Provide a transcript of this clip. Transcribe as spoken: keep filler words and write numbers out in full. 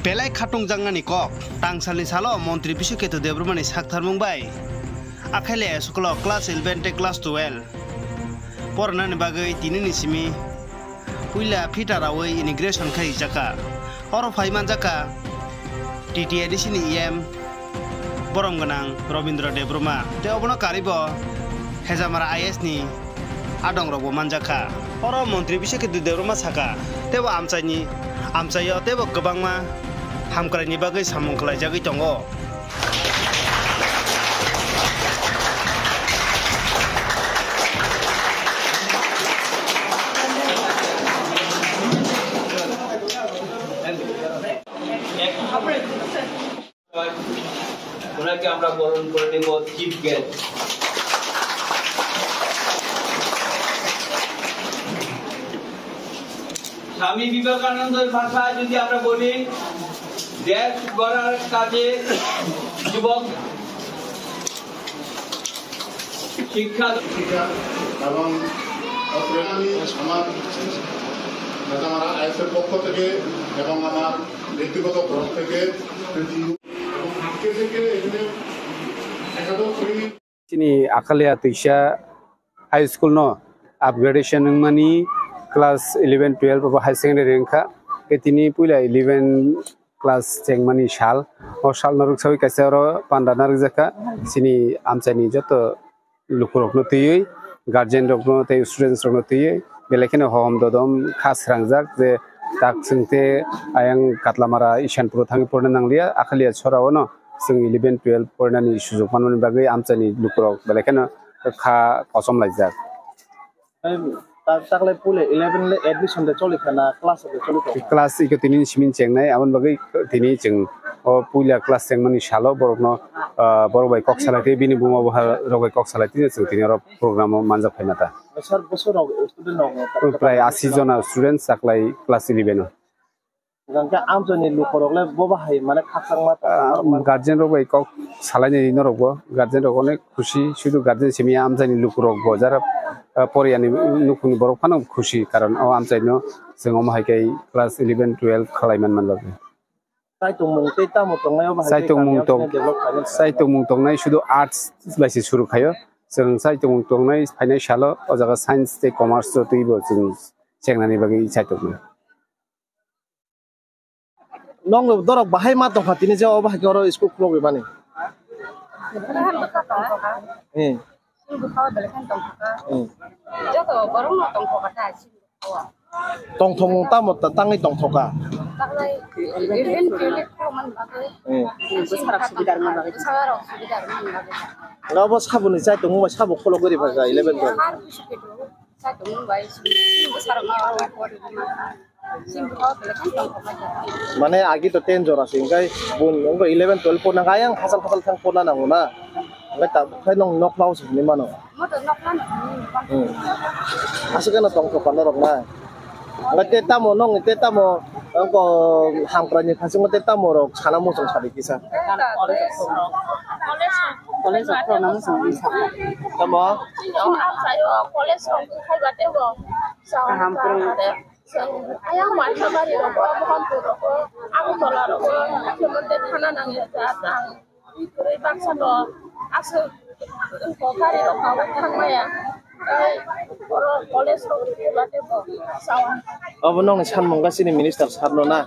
Belai khatungjaknani kok. Tangsalni salo Montri Biswaketu Debbarmani saktharmung bai Akhalia school o class eleven tei class twelve poronani bagwi tinini simi puila phita rawi inauguration khai rijak kha. Oro phai manjak kha T T A D C ni E M borom gwnang Robindra Debbarma tei obono karwi bo Hejamara I A S ni adong rokbo manjak kha. Oro Montri Biswaketu Debbarma saka, teibo amchaini, amchaio teibo kwbangma hamkraini bagwi samung khlaijagwi tongo. ওনাকে আমরা বরণ করে নেব chief guest. স্বামী বিবেকানন্দের ভাষায় যদি আমরা বলি, দেশ গড়ার কাজে যুবক শিক্ষা শিক্ষা এবং প্রেরণায় আমার হেজামারা আইএসএর পক্ষ থেকে এবং আমার ব্যক্তিগত তরফ থেকে এবং আজকে থেকে এখানে একাদশ শ্রেণী Chini Akhalia Twisa High School no upgradation wngmani class eleven, twelve abo high secondary wngkha. Khe tini puila eleven class chengmani sal. O sal no rwksawi kaisa oro panda narwkjakha. Chini amchaini joto lukurokno twiwi, guardian rokno tei students rokno twiwi, belai kheno hohom dodom kha srangjak je tak chwng te ayang Katlamara Isanpuro thangwi porna nangliya, Akhalia Chorao no chwng eleven twelve porinani sujok manmani bagwi amchaini lukurok belai kheno kha kosom laijak. Em, ta-, taklai pule eleven le admission de choli khana, class de choli kha? Class iko tini ni simin chengnai, aboni bagwi tini chwng o puila class chengmani salo borokno, ah, borok bai kok salai twi, bini buma buha rok bai kok salai twi chwng tini oro program o manjak phaima ta. Sir, boso rok student rok Prai asi jona student taklai class eleven o. Hingke amchaini lukurok le bo bahai mane khakchangma Ah, tongma guardian rok bai kok salaini norok bo, guardian rok onek khusi, sudu guardian simi amchaini lukurok bo jara, ah, poriyani nukhungni borok phano khusi, karon o amchaino chwng omo hai khe class eleven, twelve khalai man man bagwi. Chaitongmung tei tamo tongnai o bahai khe Chaitongmung kami tong-, amchaini develop khainai. Chaitongmung tongnai sudu arts bai se suru khaio, chwng chaitongmung tongnai phainai salo o jaga science tei commerce rotwi bo chwng chengnani bagwi chaitongnai. Nokni borok bahai ma tongkha tini je obo hai khe oro school khulogwi mani. Eh. Eh. Tongthokmung tamo ta-, tangwi tongthoka. Eh. Nga obo saboni chai tongmung bai sabo khulogwi riphaikha eleven twelve. Mane agi to ten jora se, hingkai bun wngkha eleven, twelve porna, ayang khachal khachal thang porna nango na, hingkai tabuk khai nwng nok nao se hinwi mano. Hmm. Aswk no tongthok norok na. Hingkai te tamo nwng te tamo wngkha hamkrai ni khasungo te tamo rok sana muchung sadi kisa. College rok porna muchung kisa. Tamo? College rok khai ba tebo. Kaham kwrwng. Ayang Maithabari rogo, Mohanpur rogo, Agartala rogo, Mukhyamantri thana nangya ta tang. Kwrwi baksa to aswk kokari rok thangmaya. Ei, oro college rok rwbate bo sawa. Obo nokni sanmung gasini minister sir no na?